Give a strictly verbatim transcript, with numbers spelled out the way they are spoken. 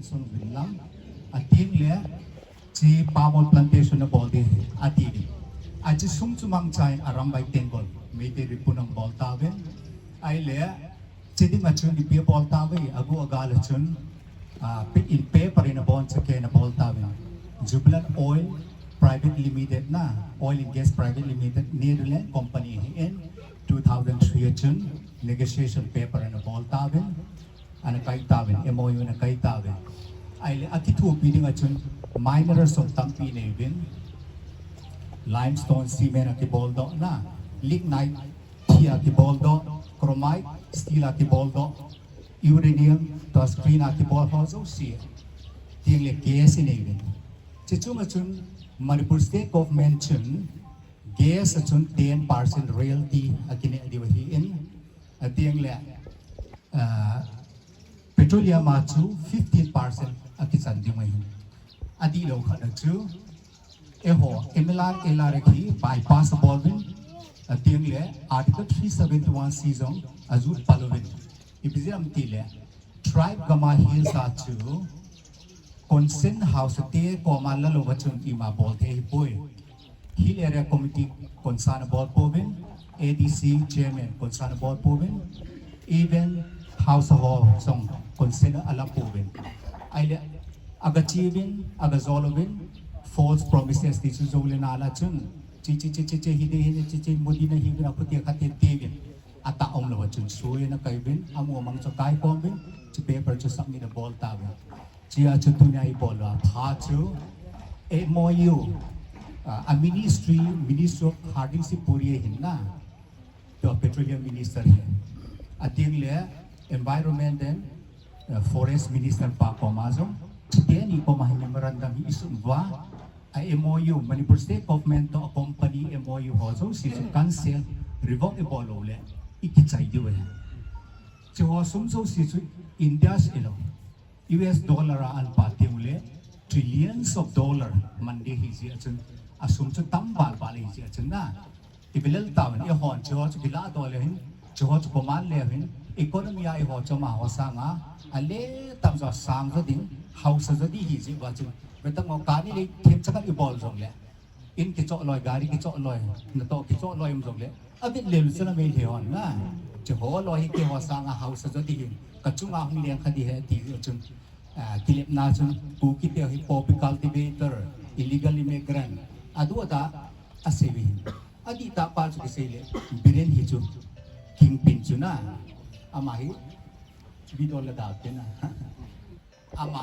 Sung Vinlam, ating le, chi palm oil plantation abol ding, ati ding. Achi sung chu mangcha in Arambai Tenggol, Meitei Ripun abol tauvin. Ahile, chi ding a chun ipi abol tauve, agu agal a chun, ah, pi-, in paper in abon chake in abol tauvin. Jubilant Oil Private Limited na, Oil and Gas Private Limited, Netherlands company hi in, two thousand three a chun, negotiation paper in abol tauvin. Ana kai tauvin, M O U ana kai tauvin. Ahile, akithopi ding a chun, mineral sung tampi nei uvin. Limestone, cement akibol doh na, lignite, thia kibol doh, chromite, steel akibol doh, uranium, tua screen akibol ho jouse. Ating le gas inei uvin. Chi chung a chun, Manipur State Government chun, gas a chun ten percent royalty akineh diu ahi in, ating le, ah, petroleum a chu fifteen percent akichan ding ahi. Adih lou khat a chu, eiho, M L R, L R A khi bypass abol uvin, ating le Article three seventy-one C jong ajut pal uvin. Ipi jeh ham itile, tribe gam a hills a chu, consent house te koma lalou va chun ima bol thei ahipoi. Hill Area Committee consent abol pouvin, A D C chairman consent abol pouvin, even house ho jong consent ala pouvin. Ahile, aga che uvin, aga jol uvin, false promises ti chu jou le nala chun, chi, chi, chi, chi, chi, hi de, hi de, chi, chi, Modi na hi uvin, akhuti khat te te uvin. Atah umlou a chun sui ana kai uvin, amu amang chu kai khom uvin, chu paper chu submit abol tauvin. Chia chu tunia ibol uva pha chu M O U, ah, a ministry, Ministry of Harding C Puria ahin na, tua Petroleum Minister hi. Ating le Environment and, ah, Forest Minister pa koma jong, chuteni koma hi memorandum hi isun uva, a M O U, Manipur State Government toh a company M O U ho jouse chu cancel, revoke ibol lou le, ikichai diu ahi. Chu ho sum jouse chu India se lou, U S dollar a an pa teng ule, trillions of dollar man ding ahi jeh a chun, asum chu tam val val ahi jeh a chun na. Ipi lel tauvin, eihon chu ho chu kilah doh leu hin, chu ho chu koman leu hin, economy a eiho chu amaho sanga, ale tam jo sang jo ding, hausa jo ding ahi jeh uva chun, vetan ngo kani le themcha khat ibol jong le, in kichoh loi, gari kichoh loi, natoh kichoh loi um jong le, avet lel chu na Meitei hon na. Chu ho loi hi keiho sanga hausa jo ding ahin, kachunga hung leng kha ding ahi ti jeh chun, ah, kilepna chun, Kuki te hi poppy cultivator, illegal immigrant, adu ada, asei uve hin. Adih tah pa chu kisei le, Biren hi chu, kingpin chu na, ama hi, video la da te na. Ama